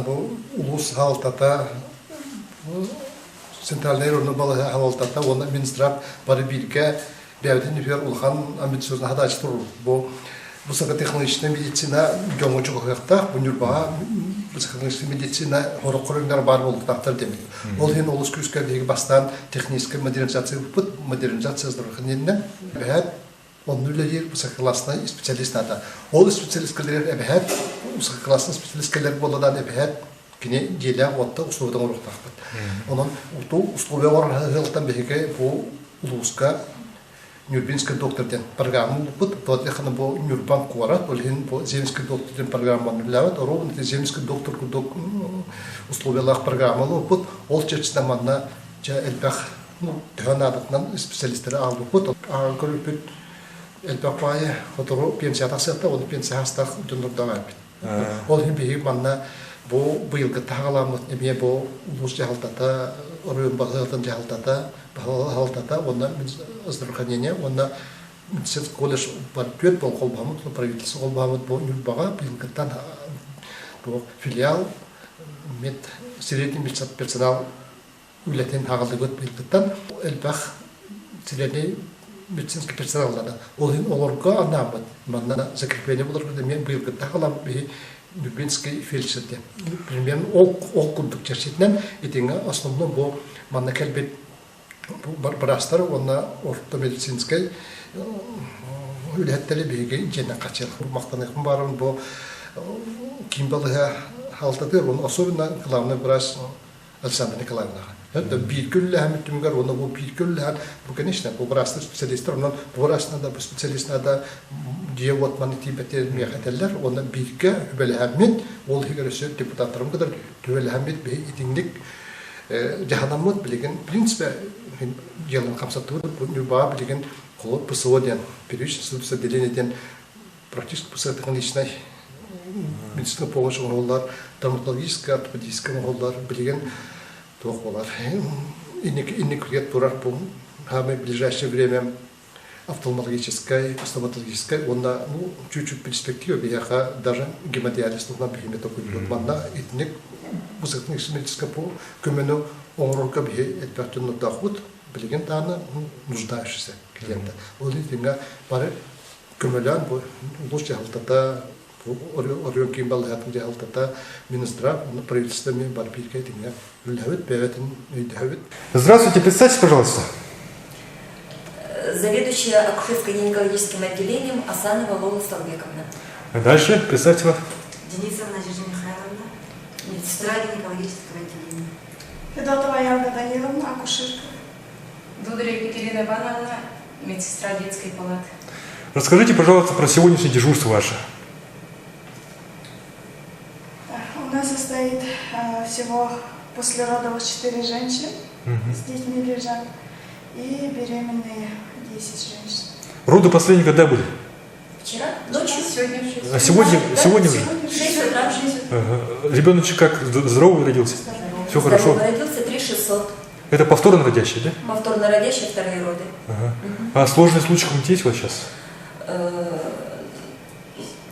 Бу улуус салалтата центральнай районный балаһа салалтата уонна Минздрав бары бииргэ бэйэбитин үһүөр улахан амбициозный задача турар. Бу высокотехнологичная медицина дьоҥҥо чугаһыахтаах, бу Ньурбаҕа высокотехнологичная медицина сорох көрүҥнэр баар буолуохтаахтар диэммит. Ол иһин олус күүскэ биһиги бастаан техническэй модернизация ыыппыт, модернизация здравоохранения эбэһээт онно үлэлиир высококлассный специалист наада. Ол специалист кэлэр эбэһээт высококлассный специалист кэлэр буолладаан эбэһээт кини дьиэлээх уотта услугата оҥоруохтаахпыт. Онон уту условия оҥорор ыалтан биһиги бу улууска Нюрбинский доктор диэн программа булбут. Туотехана бу Нюрбан куорат, ол иһин бу Земский доктор диэн программаны үлэлээбит. Ровно Земский доктор курдук условиялаах программа булбут. Ол чэрчитинэн манна дьэ элбэх ну, төһө наадатынан специалистары аалбыппыт. Ааҕан көрбүппүт элбэх баайы сотору пенсия тахсыахта, оны пенсия хастаах дьоннордоох эбит. Ол иһин биһиги манна бу быйылгы таһаҕаламмыт эмиэ бу улуус дьаһалтата, оройуон баһылыгын дьаһалтата, баһылтата уонна здравоохранение уонна медицинский колледж бар түөрт бол холбоһоммут, правительство холбоһоммут бу Ньурбаҕа быйылгыттан бу филиал мед средний персонал үлэтин аҕаллыбыт быйылгыттан элбэх средний медицинский персоналлара. Ол иһин олорго анааммыт манна закрепление болорбут эмиэ быйылгыттан аҕалан биһи Нюрбинский фельдшер диэн. Примерно ол ол курдук чэрчитинэн итиҥҥэ основном бу манна кэлбит быраастар уонна орто медицинскэй үлэһиттэри биһиги дьиэнэн хачыах махтаныахпын баарым бу киин балыыһа халтатыыр уонна особенно главный врач Александра Николаевнаҕа. Бииргэ үлэлэһэммит түмүгэр уонна бу бииргэ үлэлэһэн, бу, конечно, бу быраастар специалистар, онон бу быраас надо, бу специалист надо, дьиэ-уот манна тиийбэтэ миэхэ этэллэр. Уонна бииргэ үлэлэһэммит, ол иһигэр өссө депутаттарым кытары түбэлэһэммит, биһи итинник дьаһанаммыт билигин, в принципе, дьыаланы хамсаттыбыт. Бу Ньурбаҕа билигин холод ПСО диэн, первичное отделение диэн практически психотехническай медицинская помощь оҥоһуллар, травматологическая, ортопедическая оҥоһуллар. Билигин туох буолар? Инник турар бу самое ближайшее время офтальмологическай, стоматологическай уонна ну, чуть-чуть перспектива биһиэхэ даже гемодиализ туһунан биһиги токуйдубут. Манна итинник высокотехническай көмөнү оҥорорго биһи элбэх дьоннордоохпут. Билигин даҕаны нуждающийся клиента. Ол итингэ бары көмөлөөн бу улуус дьаһалтата, оройуон киин балыыһатын дьаһалтата, Минздрав, правительство эмиэ бары бииргэ итиннэ үлэлэһэбит, бэйэбитин өйдөһөбүт. Здравствуйте, представьтесь, пожалуйста. Заведующая акушерско-гинекологическим отделением Асанова Лола Салбековна. Дальше, представьте вас. Денисовна Надежда Михайловна, медсестра гинекологического отделения. Федотова Янна Даниловна, акушерка. Дударя Екатерина Ивановна, медсестра детской палаты. Расскажите, пожалуйста, про сегодняшнее дежурство ваше. У нас состоит всего после родов 4 женщин с детьми лежат и беременные 10 женщин. Роды последние когда были? Вчера? Ночью? Сегодня в 6. А сегодня, Да, сегодня уже? В 6 утра. Ага. Ребеночек как, здоровый родился? Все хорошо. Здоровый родился 3 600. Это повторно родящий, да? Повторно родящие вторые роды. Ага. А сложный случай какой-нибудь есть вот сейчас?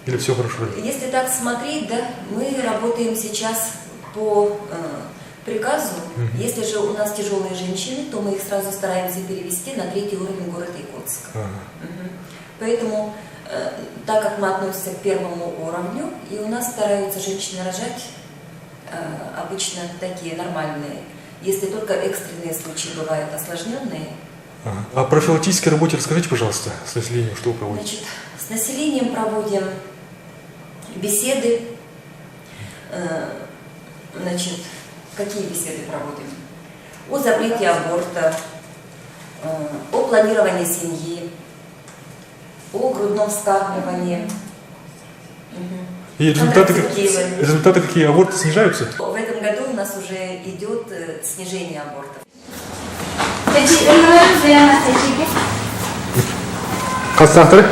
Или все хорошо? Если так смотреть, да, мы работаем сейчас по приказу. Если же у нас тяжелые женщины, то мы их сразу стараемся перевести на третий уровень города Якутска. Ага. Поэтому Так как мы относимся к первому уровню, и у нас стараются женщины рожать обычно такие нормальные, если только экстренные случаи бывают осложненные. Ага. О профилактической работе расскажите, пожалуйста, с населением, что вы проводите? Значит, с населением проводим беседы. Значит, какие беседы проводим? О запрете аборта, о планировании семьи, о грудном вскармливании. И результаты, результаты какие? Аборты снижаются? В этом году у нас уже идет снижение абортов. Хастаахтары?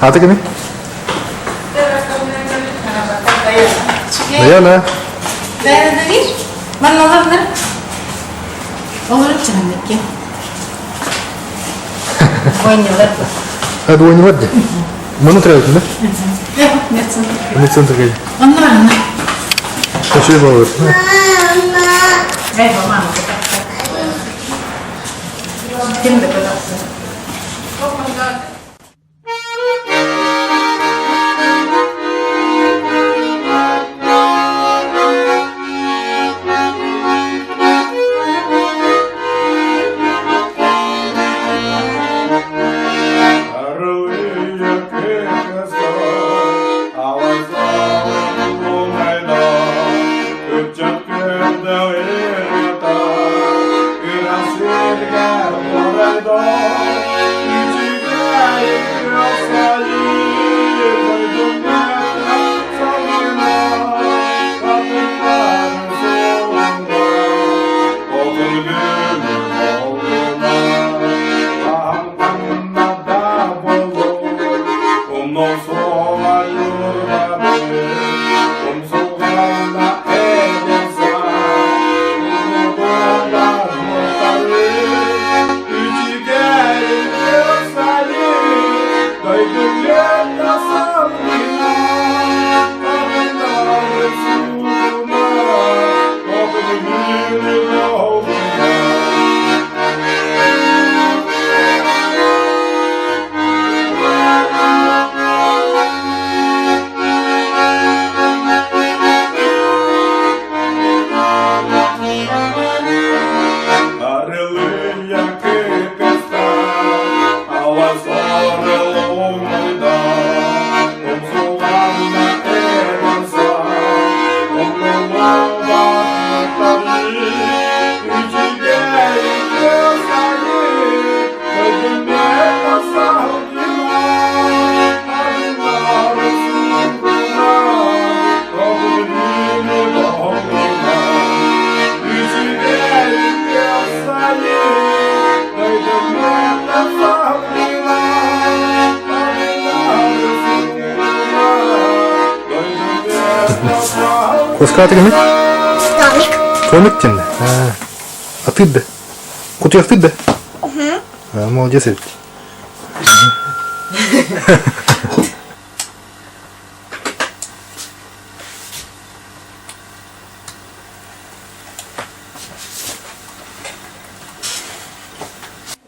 Аты кими? Даяна. Даяна Дамир? Манналарна? Олорун чаһанныкки. Ойнилар. А двойнилар де? Маны требует, да? Медцентр. Медцентр кай. Онна анна. Хочу балыр. Эй, мама. Ким де Кускааты кими? Томик. Томик диэн. Атыыр да? Кутуйахтыыр да? Молодец эбит.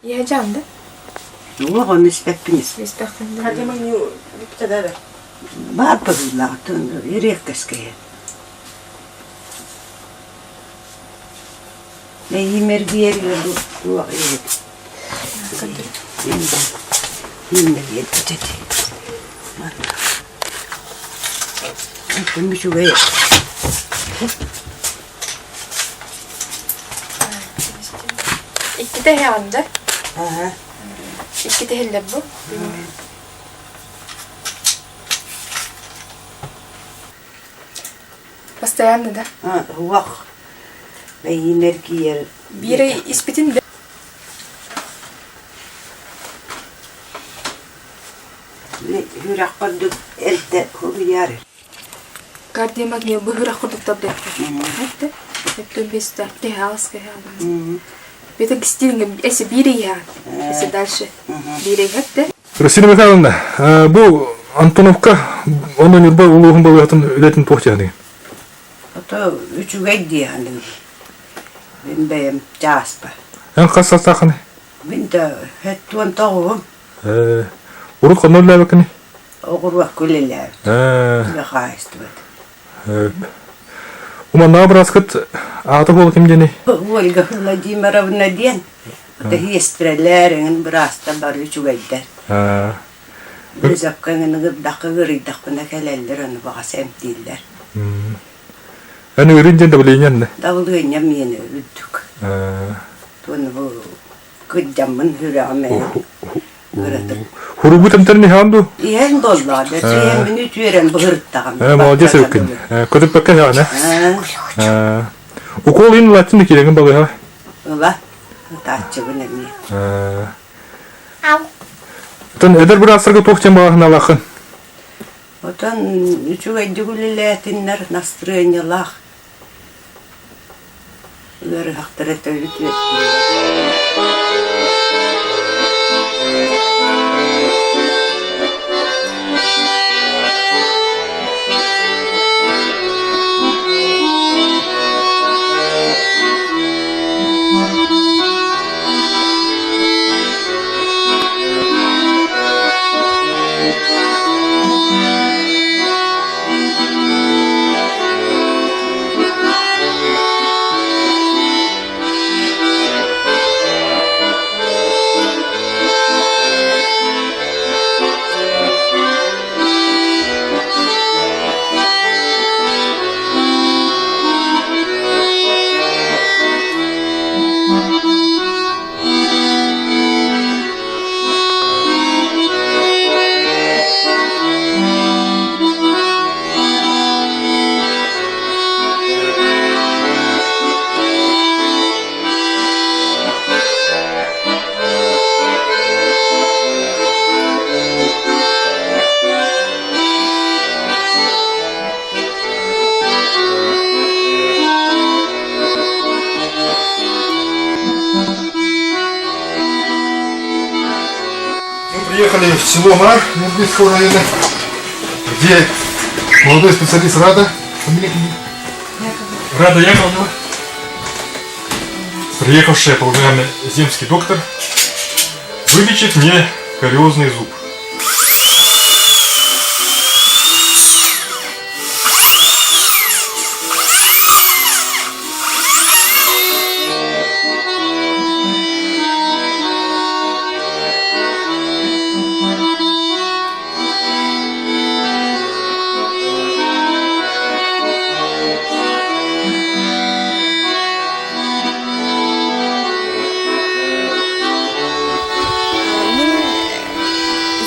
Я жан да? Уох, оны испэппин Испэхтин Баар быһыылаах, эриэккэскэйэ. Мэйиимэргийэр туох иһит. Иимэргийэрбит эти. Оттон үчүгэй. Иккитэ иһэҕин да? Аха. Иккитэ иһиллэр бу? Постоянно, да? Уох. Мэйиимэргийэр. Биир испитин да? Үрэх курдук эрдэ хуруйар. Кардиомагнил быһырах курдук таблетка. Этте. Эттен беста. Техалс кэһэҕин. Бете гистиҥ эси биир иһэҕин. Эси дальше. Биир иһэтте. Русина Михайловна, бу Антоновка онно Ньурба улууһун балыыһатын үлэтин туох дьаһаныгын? Ото үчүгэй диэханыгын. Мин бэйэм чааспа. Эн хас састааххыный? Мин да хэттуон тоҕуһум. Э, урут ханна үлэлээбиккиний? Оҕуруокка үлэлээбит. Э. Тыа хаһаайыстыбата. Уманнаҕа бырааскыт аата буола ким диэний? Ольга Владимировна диэн. Ото сиэстэрэлэр, эҥин быраастар бары үчүгэйдэр. Рызакка эҥин ыгырдахха ыарыйдахпына кэлэллэр, ону баҕас эмтииллэр. Эн ыырын диэн давление анны? Давление миэнэ үрдүк. Туону бу кырдьаммын сүрэҕим эҥин Хуругут эмтэрин иһэҕин дуу? Иһэн буоллаҕа, бэрт мин үтүөрэн быһырыттаҕым. Молодец эбиккин. Көтүппэккэ иһэҕин ээ? Укол иһин ылааччын да киирэҥин балыыһаҕа? Ыла, ытааччыбын эмиэ. Оттон эдэр быраастарга туох диэн баҕаһыналааххын? Отон үчүгэйдик үлэлээтиннэр, настырыанньалаах ыарыһахтара төрүт Мы приехали в село Мар Нюрнбергского района, где молодой специалист Рада, фамилия Рада Яковлева, приехавшая по программе «Земский доктор», вылечит мне кариозный зуб. Мин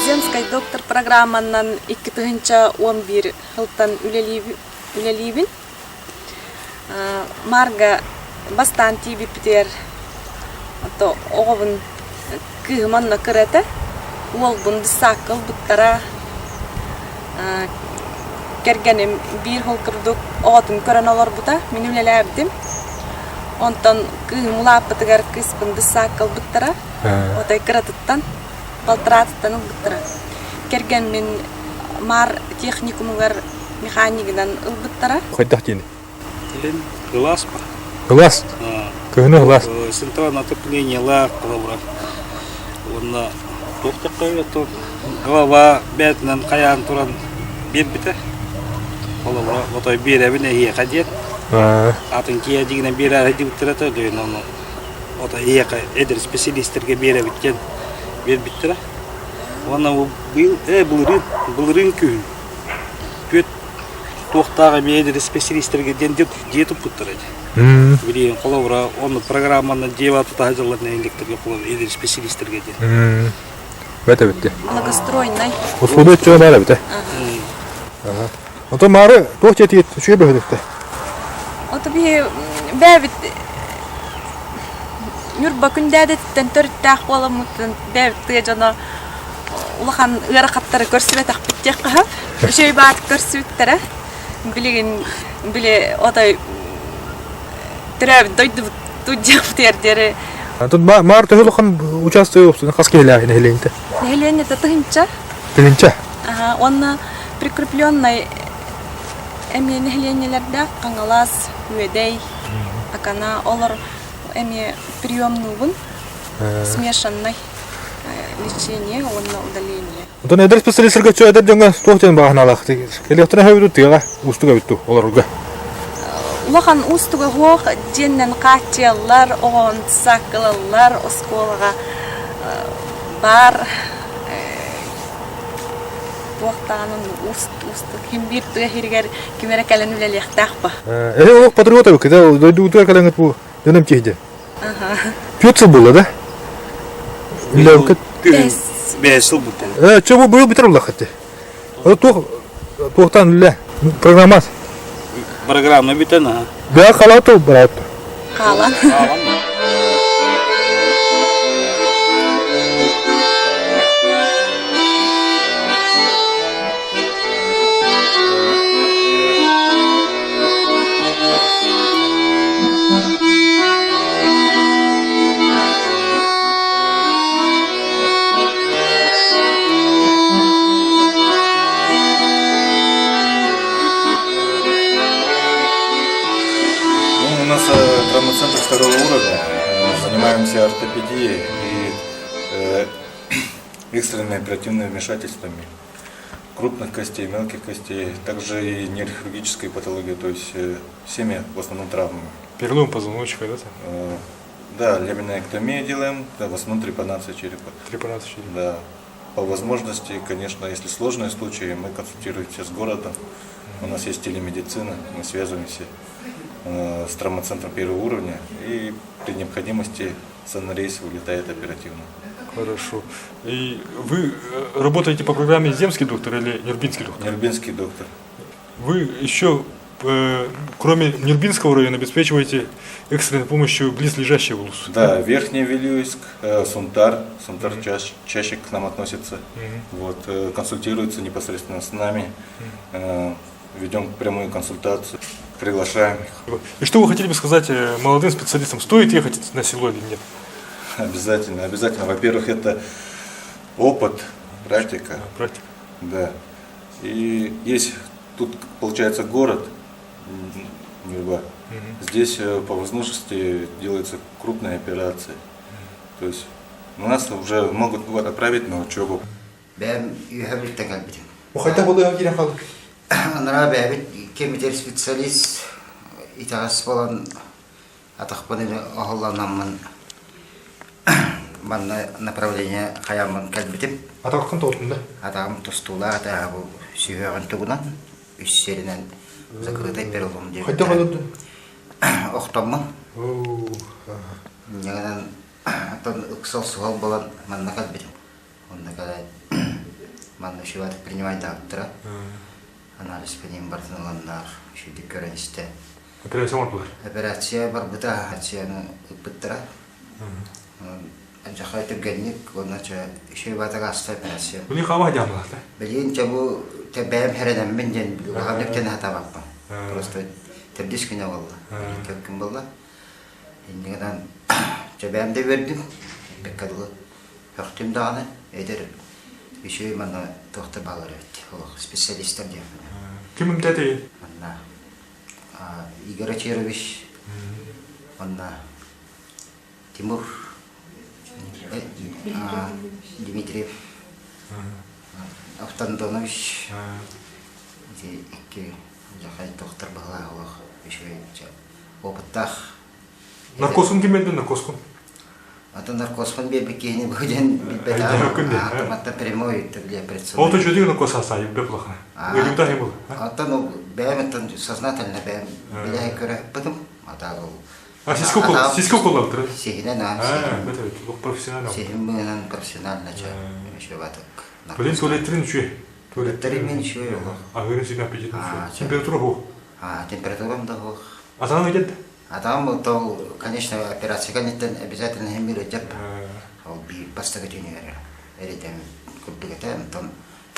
Земскай доктор программанан 2011 сылтан үлэлиибин. Марга бастаан тиийбиппитигэр оҕобун кыыһым онно кыра этэ. Уолбун дьыссаакка ылбыттара. Кэргэним биир сыл курдук оҕотун көрөн олорбута. Мин үлэлээбитим. Онтон кыыһым улааппытыгар кыыспын дьыссаакка ылбыттара. Отой кыратыттан, балтараатыттан ылбыттара. Кэргэммин Маар техникумугар механигынан ылбыттара. Хайдах диэни? Илин кылаас ба. Кылаас? Кыһыны кылаас. Центральное отоплениелаах холобура. Уонна туох такой то голова бээтинэн хайаан туран биэрбитэ. Холобура, отой биэрэбин эһиэхэ диэн. Атын киһи дьигинэн биэрээри дибиттэрэ то дөйүн ону отой эһиэхэ эдэр специалистэргэ биэрэбит диэн биэрбиттэрэ. Уонна быйыл ээ былырыын былырыын күһүн түөрт туохтаах эмиэ эдэр исписэлиистэргэ диэн дьиэ туппуттара ити. Билигин холобура онно программанан дьиэ тутаһа дьыллар нэһилиэктэргэ холобура эдэр исписэлиистэргэ диэн. Бэт эбит Благостроенный. Услуга өттүгэр баар эбит. Онтон маары туох дьиэтигит үчүгэй бөһүөлэктэ? Ото биһи бэйэбит Ньурба Күндээдэтиттэн төрүттээх буоламмытын бэйэбит тыа дьоно улахан ыарахаттары көрсүбэтэхпит диэххэ сөп. Үчүгэй баатык көрсүбүттэрэ. Билигин били отой төрөөбүт дойдубут дьиэбитигэр диэри Тут маар төһө улахан учаастагы хас киһилээх нэһилиэнньэтэ? Нэһилиэнньэтэ тыһыынча. Тыһыынча? Уонна прикрепленнай эмиэ нэһилиэнньэлэрдээх Хаҥалас, Үөдэй, Акана олор эмиэ приемнуубун. Смешанный лечение уонна удаление. Онтон эдэр специалистарга чө эдэр дьоҥҥо туох диэн бааһынаалаах кэлиэхтэрэ эбит тыаҕа уустук эбит дуу олорорго? Улахан уустуга суох дьиэннэн хааччыйаллар, оҕоҕун саккылаллар, оскуолаҕа баар туохтаҕынан уустук ким биир тыа иһигэр ким эрэ кэлэн үлэлиэхтээх ба. Эһи олох патриот эбиккит, дойдугутугар кэлэҥҥит бу дьонум киһи Түөрт сыл буолла да? Үлэлээбиккит? Бэс сыл буолла. Чэ, бу быйыл бүтэр улаххыт дии. Туох туохтан үлэ? Программа? Программа бүтэн, аха. Бэйэ халаатыл бараат. Хаалан. Ну, у нас э, травмоцентр второго уровня. Занимаемся ортопедией и э, экстренными оперативными вмешательствами крупных костей, мелких костей, также и нейрохирургической патологии, то есть э, всеми в основном травмами. Перелом позвоночника, да? Э, да, ламинэктомию делаем, да, в основном трепанация черепа. Трепанация черепа. Да. По возможности, конечно, если сложные случаи, мы консультируемся с городом. У нас есть телемедицина, мы связываемся э, с травмоцентром первого уровня и при необходимости санрейс вылетает оперативно. Хорошо. И вы э, работаете по программе «Земский доктор» или «Нюрбинский доктор»? Нюрбинский доктор. Вы еще, э, кроме Нюрбинского района, обеспечиваете экстренной помощью близлежащие улусы? Да, Верхний Вилюйск, э, Сунтар. Сунтар mm-hmm. чаще, чаще к нам относится. Mm-hmm. Вот, консультируется непосредственно с нами. Mm-hmm. Ведем прямую консультацию, приглашаем их. И что вы хотели бы сказать молодым специалистам? Стоит ехать на село или нет? Обязательно, обязательно. Во-первых, это опыт, практика. Практика. Да. И есть тут, получается, город Нюрба. Угу. Здесь э, по возможности делаются крупные операции. Угу. То есть у нас уже могут отправить на учебу. Бэйэм үөһэ Бүлүүттэн кэлбитим. Хайдах буолуон киирэн хаалдык? Анараа бэйэбит кэмитэр специалист итэҕэс буолан атахпын эрэ оһоллономмун манна направление хайааммын кэлбитим. Атаххын тоҕуттун да? Атаҕым тустуулаах этэ бу сүһүөҕүн тугунан үс сиринэн закрытай перелом диэбиттэрэ. Хайдах олордун? Охтоммун. Инньэ оттон ыксал суһал буолан манна кэлбитим. Онно кэлэн манна үчүгэйдик принимайдаабыттара. Анализпын барытын ыланнар үчүгэйдик көрөн истэ. Операция оҥордулар? Операция барбыта, операцияны ыыппыттара. Дьахай түргэнник уонна чэ үчүгэй баатак ааста операция. Билигин хаама дьаамалаах да? Билигин чэ бу бэйэм хэрэнэммин диэн улаханнык тэн сатаабаппын. Просто төрдүс күнэ буолла. Икки күн буолла. Иннигинэн чэ бэйэм да үөрдүм. Бэккэ дылы Өхтүм даҕаны эдэр үчүгэй манна туохта баалар эбит олох специалистар диэхпин. Ким эмтээтий? Манна Игорь Ачирович манна Тимур Дмитриев Автандонович ити икки дьахай доктор баһылаах олох үчүгэй опыттаах. Наркоскун ким биэрдин наркоскун? Атын наркоспун биэрбит киһини бу диэн билбэтэҕим. Автоматта прямой для Ол то үчүгэй наркос аса бэп улахан. Ыйымта хим был. Оттон бэйэм оттон сознательно бэйэм билэ көрөппүтүм. Ата ол А сиська укол, сиська уколлаптыр. Сиһинэн аа. Профессионально. Сиһин быынан профессионально ча еще батык. Блин, туалеттерин үчүгэй. Туалеттерин мин үчүгэй олох. Аһыырын син аппетитин үчүгэй. Температура хуох. А, температурам да хуох. Атаҕын ыйдет? Атаҕым то, конечно, операция кэнниттэн обязательно иһин биир ыдьап. Ол биир бастакы түүнүгэр эритэм курдук этэ. Онтон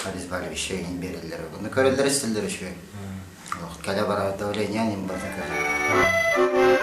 обезболивающее иһин биэрэллэр. Ону көрөллөр истэллэр үчүгэй. Кэлэ бара давление ним барыта көрөр.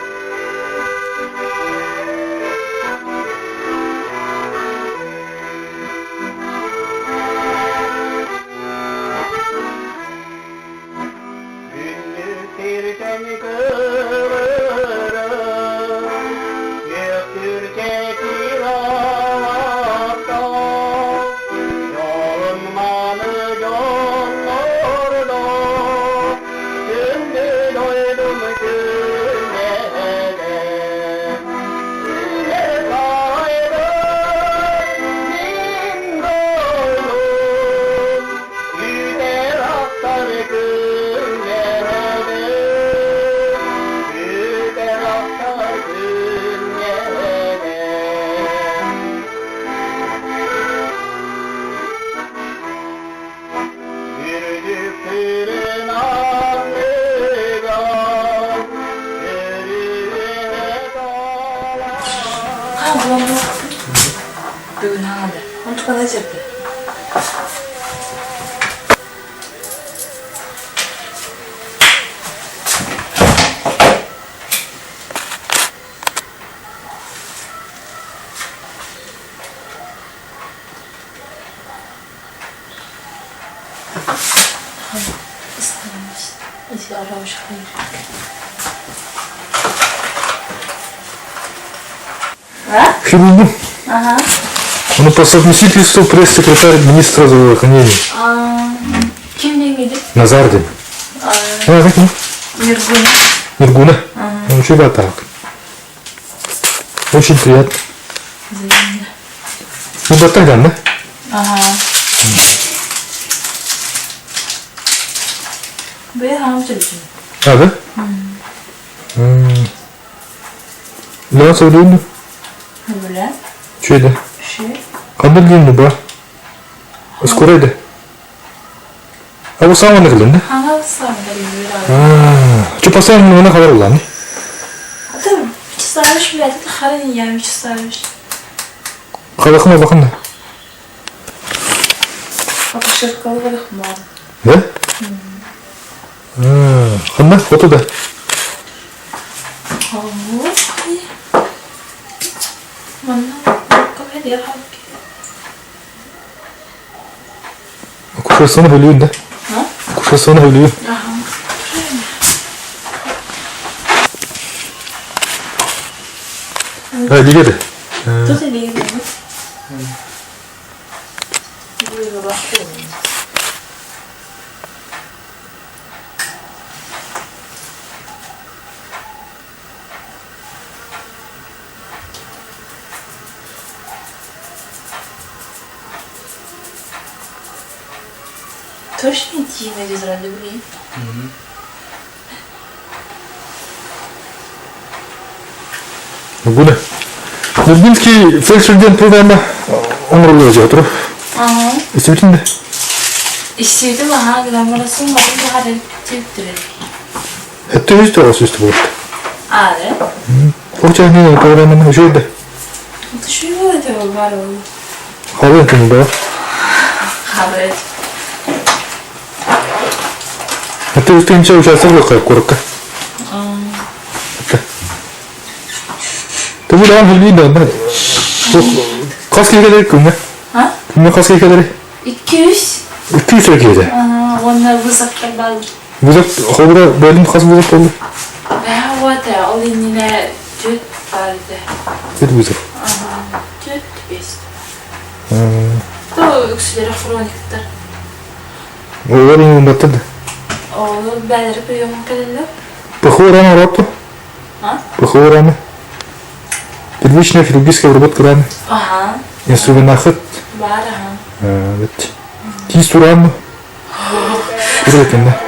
Бүгүн хаҥада. Онтукана жерде. Хирургу. Ага. Он по совместительству пресс-секретарь министра здравоохранения. Ким деңгейде? Назар ден. А, как ну? Ниргуна. Ниргуна. Ну, чего так? Очень приятно. Взаимно. Ну, да тогда, да? Ага. Бэйэ хаам сөбүтүн. А, да? Леон сөбүлүүн Сөбүлээн. Чүөдэ. Ши. Ханна билиэн ба? Скоро да. А бу саҥа кэллин да? Хаҥа саҥа билэр. А, чё постоянно мына хабар улан? Ата Вячеславович билет, Харин я Вячеславович. Халахын алахын. Акушеркалы барахман. Да? А, ханна фото да. Манна кабе Акушерствоны билүүн да? Акушерствоны билүүн. А, лигеде. Тут лигеде. Точно тииймэ дизрали блин. Бүгүн Нурбинский фельдшерден программа оҥоруллар дьиэ турар. Ага. Истибитин да? Истибитим аhaa граммарасын барын баҕар типтирер. Этте үс тоҕус үстü буолбут. Аа да? Ол программаны үчүгэй да. Түшүгө өтө бар ол. Хабын күнү да. Хабыр. Этте үстү инче участок yok курукка. Түбү даҕан билбиин да Хас киһи күҥҥэ? А? Күҥҥэ хас киһи кэлэрий? 200. 200 эрэ киһитэ. Уонна вызовтар баар. Вызов холобура бөлүн хас вызов буолла? Бэһэ уота ол иннинэ түөрт баар этэ. Түөрт вызов. Түөрт бэс. То үксүлэрэ хрониктар. Олор иҥин да? Олор бээлэри приемун кэлэллэр. ПХО рано работу? А? ПХО рано. Первичная хирургическая обработка раны. Ага. Инструментахыт. Бар, ага. Вот. Тиис тураанну. Куру да.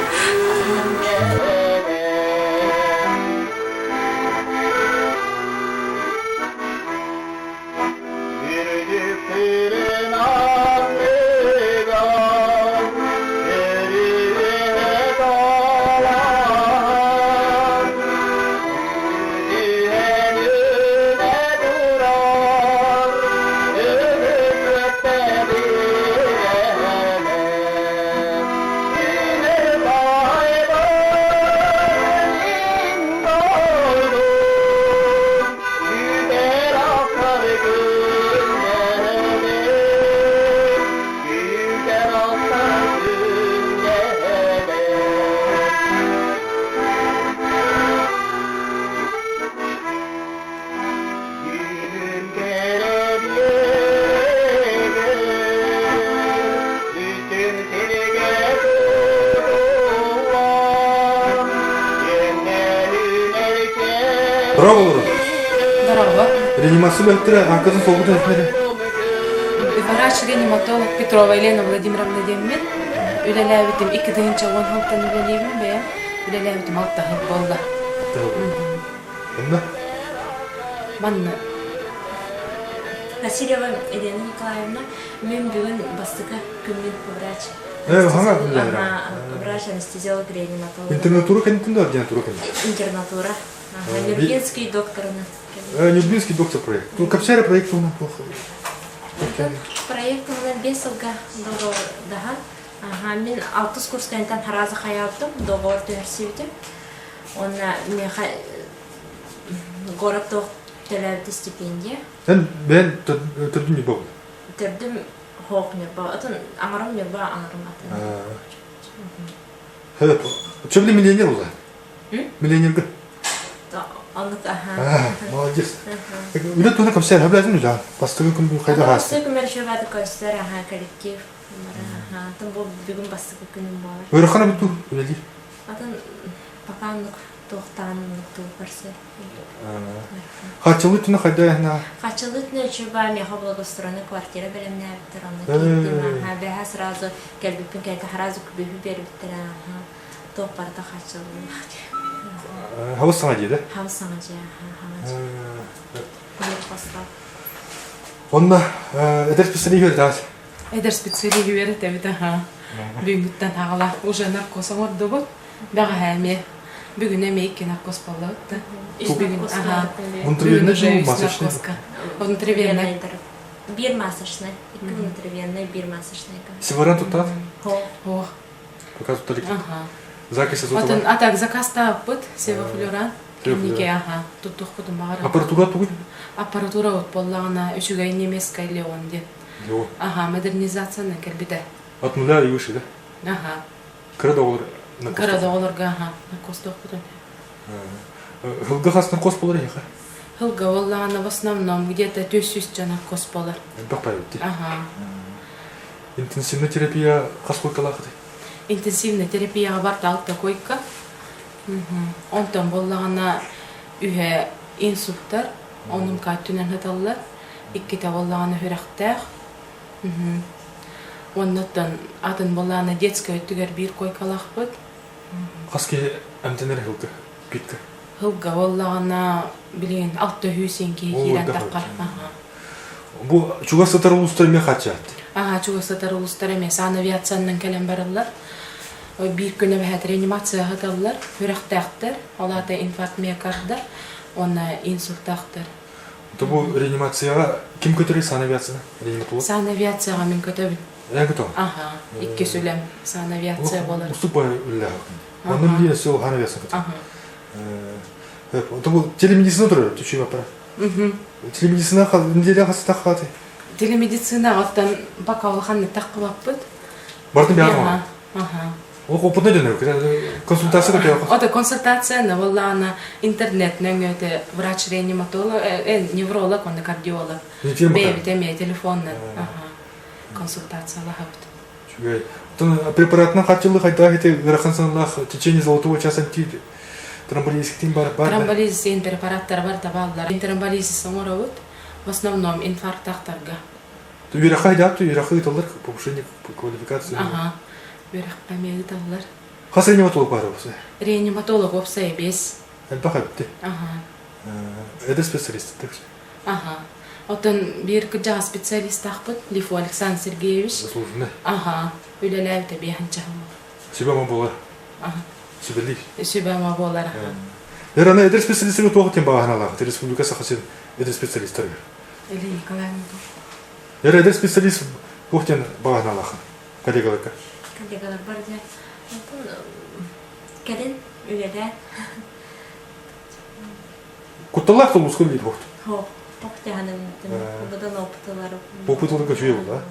Здорово, Здорово. Реанимация өлтүрэ, аңкатын солбутун этмеди. Врач-реаниматолог Петрова Елена Владимировна диэммин. Үлэлээбитим 2 тыһыынча 10 сылтан үлэлиибин бэйэм. Үлэлээбитим алта сыл буолла. Онно? Манна. Васильева Елена Николаевна, мин бүгүн бастакы күммүн врач. Хана Врач-анестезиолог реаниматолог. Интернатура кэнниттэн да ординатура кэнниттэн? Интернатура. Нюрбинский докторына. Нюрбинский доктор проект. Ну, капсера проект туһунан туох Проект туһунан 5 сылга доҕордаһан, аха, мин алтыс курскайынтан харазы хайаабытым, доҕор түһэрсибитим. Уонна миэхэ город туох төлөөбүтэ стипендия. Эн бэйэн төрдүн Ньурба буолла? Төрдүм хоох Ньурба. Атын аҥарым Ньурба, аҥарым атын. Хөп. Чөбүлэ миллионер буолла? Миллионерга? Оннук, аха. Молодец. Үлэ туһунан кэпсээн, хөбүлээтин үлэ. Бастакы күн хайдах ааста? Бастакы күмэр шөбаты көстөр, аха, коллектив. Аха, атын бу бүгүн бастакы күнүм буолар. Ыарахан эбит дуу, үлэлиир? Атын пока оннук туохтаан оннук туу көрсө. Хаччылы түнэ хайда Хаччылы түнэ үчүгэй меха благоустроенная квартира бэлэмнээбиттэр онно киирдим аха бэһэ сразу кэлбиппин кэлбит сразу күбүһү биэрбиттэр аха туох барыта хаччылыылаах Хабыс саҥа дьиэ да? Хабыс саҥа дьиэ аха хаҥа дьиэ. Билет Онно эдэр специалист үөрэтэҕит? Эдэр специалист үөрэтэбит аха. Бүгүҥҥүттэн хаҕала уже наркоз оҥордубут. Бэҕэһээ эмиэ бүгүн эмиэ икки наркоз буоллабыт да. Ис бүгүн аха. Бүгүн уже үс наркозка. Внутривенный. Биир масочный, икки внутривенный, биир масочный. Севаран туттаат? Ох. Пока тутталик. Заказ Отон а так заказтаабыт севофлюран. Кинигэ аха туттуохпутун баҕарабыт. Аппаратура тугуй? Аппаратура вот буоллаҕына үчүгэй немецкай Леон диэн. Леон. Аха, модернизациянан кэлбитэ. От нуля и выше, да? Аха. Кыра да оҕолор Кыра да оҕолорго аха, наркозтуохпутун. Хылга хас наркоз болар эһиэхэ? Хылга буоллаҕына в основном где-то 400 дьон наркоз болар. Элбэх байбыт Аха. Интенсивная терапия хас койкалаахытай? Интенсивная терапияҕа барта алта койка. Онтон буоллаҕына үһэ инсульттар, онун өттүнэн сыталлар. Иккитэ буоллаҕына сүрэхтээх. Оннуттан атын буоллаҕына детскай өттүгэр биир койкалаахпыт. Хас киһи эмтэнэр хылга питка? Хылга буоллаҕына билигин 600 киһи киирэн таххар. Бу чугас сытар улуустар эмиэ хааччаат? Аха, чугас сытар улуустар эмиэ санавиациянан кэлэн бараллар. Биир күн эбэһээт реанимация сыталлар, үрэхтээхтэр, ол аата инфаркт миокарда уонна инсультаахтар. То бу реанимацияҕа ким көтөрүй санавиацияны? Реаниматолог? Санавиацияҕа мин көтөбүн. Эн көтөҕүн? Аха, иккис үлэм санавиация буолар. Устук бай үлэлээхин. Онно билиэн все санавиация көтөр. То бу телемедицина турар, түчүй аппарат. Телемедицина неделя хас таххаты? Телемедицина оттон пока улаханнык таххыбаппыт. Бардым бяҕа. Ол опытна дьонор консультация көтөөх. Ото консультация буоллаҕына интернет нөҥүөтэ врач-реаниматолог, невролог уонна кардиолог. Бэйэбит эмиэ телефонунан консультациялаһабыт. Үчүгэй. Оттон препаратынан хааччыллыы хайдах ити ыарахан сыаналаах течение золотого часа тромболизиктин бар бар. Тромболизис препараттар бар табаллар. Тромболизис оҥоробут. В основном инфарктахтарга. Үөрэххэ хайдаах үөрэххэ ыыталлар повышение квалификации. Ага. Үөрэххэ эмиэ ыыталлар. Хас реаниматолог баар уопсай? Реаниматолог уопсай биэс. Элбэх эбитти. Ага. Эдэр специалист Ага. Оттон биир кырдьаҕас специалистаахпыт Лифу Александр Сергеевич. Заслуженный. Ага. Үлэлээбитэ биэһинчэ Сүбэ-ама буолар. Ага. Сүбэлиир. Сүбэ-ама буолар. Эр аны эдэр специалистарга туох диэн баҕаһыналаах республика Саха сирин эдэр специалистарыгар? Или Николаевна Эр эдэр специалист туох диэн баҕаһыналаахын коллегаларга? Коллегаларбар дьэ онтон кэлин үлэлээн Кутталлаах тулууска үлэлиир буолт. Хоох, тох дьаһанын быдан опытылары. Опытыларга үчүгэй буолла.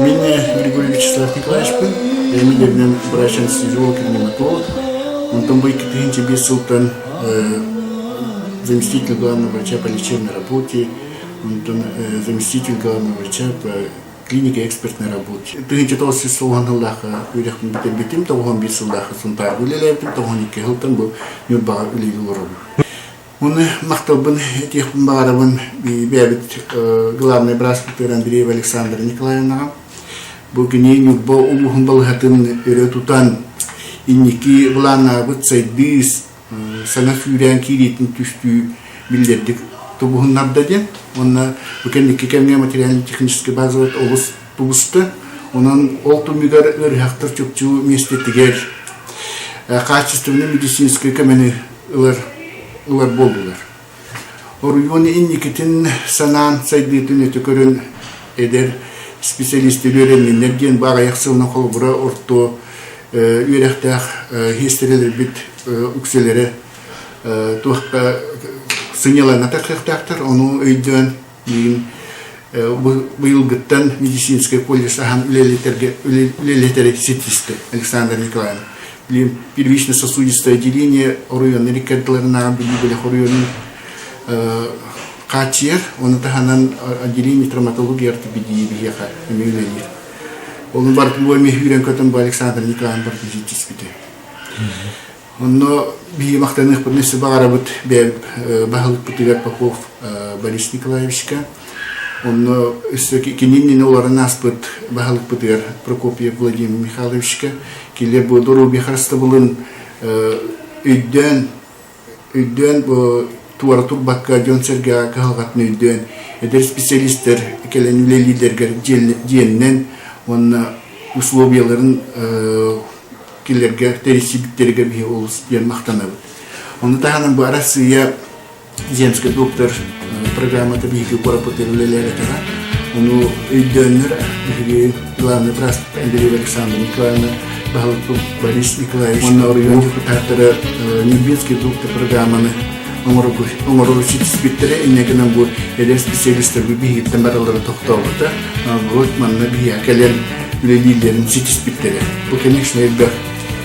Мин Григорий Вячеслав Николаевичпын, Эмилевнен врач-анестезиолог реаниматолог. Онтон бу 2005 сылтан заместитель главного врача по лечебной работе, онтон заместитель главного врача по клинике экспертной работе. 1900 сыллаах үөрэхпин бүтэрбитим, 91 сыллаах Сунтаарга үлэлээбитим, 92 сылтан бу Ньурбаҕа үлэлии олоробун. Оны махталбын этиэхпин баҕарабын бэйэбит главный бырааспытыгар Андреева Александра Николаевнаҕа. Бу кини Ньурба улууһун балыһатын өрө тутан инники былааннаабыт сайдыы саҥа сүүрээн киириитин түстүү биллэрдик тубуһуннарда диэн. Уонна бу кэнники кэмҥэ материально-техническэй базабыт олус тубуста. Онон ол түмүгэр ыарыһахтар чопчу миэстэтигэр качественный медицинскэй көмөнү ылар, ылар буоллулар. Оройуон инникитин санаан сайдыытын өтө көрөн эдэр специалистэр үөрэнниннэр диэн баҕайах сылынан холобура орто үөрэхтээх сиэстэрэлэрбит үксэлэрэ туохха сынньалаҥҥа тахсыахтаахтар, ону өйдөөн миигин быйылгыттан медицинскэй колледж аһан үлэлэтэргэ үлэлэтэри ситистэ Александр Николаевич. Билим первично-сосудистое отделение оройуоннар иккардыларынааҕы Бүлүү бөлөх оройуонун хааччыйар, ону таһынан отделение травматология ортопедии биһиэхэ эмиэ үлэлиир. Оны барытын бу эмиэ сүүрэн-көтөн бу Александр Николаевич барытын ситиспитэ. Онно биһиги махтаныахпытын өссө баҕарабыт бэйэбит баһылыкпытыгар Попов Борис Николаевичка. Онно өссө кини иннинэ олорон ааспыт баһылыкпытыгар Прокопьев Владимир Михайловичка. Кинилэр бу доруобуйа харыстабылын өйдөөн өйдөөн бу туора турбакка дьон-сэргэ кыһалҕатын өйдөөн эдэр специалистэр кэлэн үлэлииллэригэр дьиэннэн уонна условияларын кинилэргэ тэрийсибиттэригэр биһи олус диэн махтанабыт. Ону таһынан бу Арассыыйа земский доктор программата биһиги куораппытыгар үлэлээбэтэҕэ. Ону өйдөөннөр биһиги главный врач Андрей Александр Николаевна баһылыкпыт Борис Николаевич уонна оройуон депутаттара Нюрбинский доктор программаны оҥорору ситиспиттэрэ. Инньэ гынан бу эдэр специалистар биһигиттэн бараллара тохтообута. Вот манна биһиэхэ кэлэн үлэлииллэрин ситиспиттэрэ. Бу, конечно, элбэх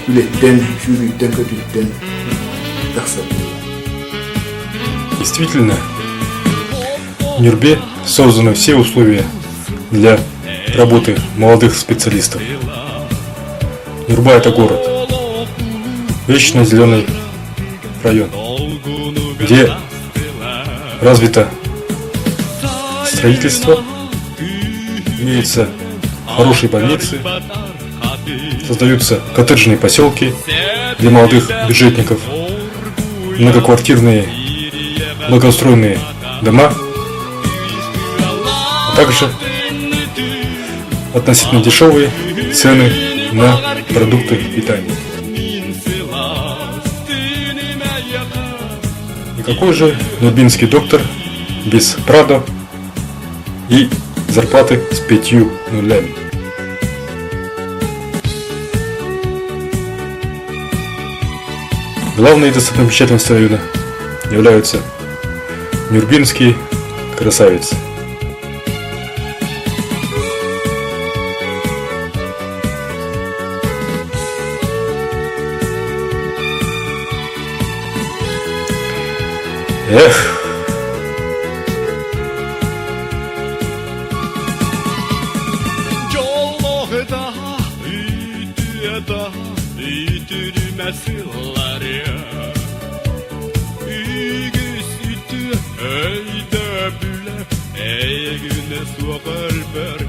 үлэттэн, сүүрүүттэн-көтүүттэн тахсар. Действительно, в Нюрбе созданы все условия для работы молодых специалистов. Нюрба – это город, вечно зеленый район, где развито строительство, имеются хорошие больницы, создаются коттеджные поселки для молодых бюджетников, многоквартирные благоустроенные дома, а также относительно дешевые цены на продукты питания. И какой же нурбинский доктор без Прадо и зарплаты с пятью нулями? Главной достопримечательностью района являются Нюрбинские красавицы. Эх! Үгүс үтүө өйдөбүлэ эйигинэ суох өлбөр.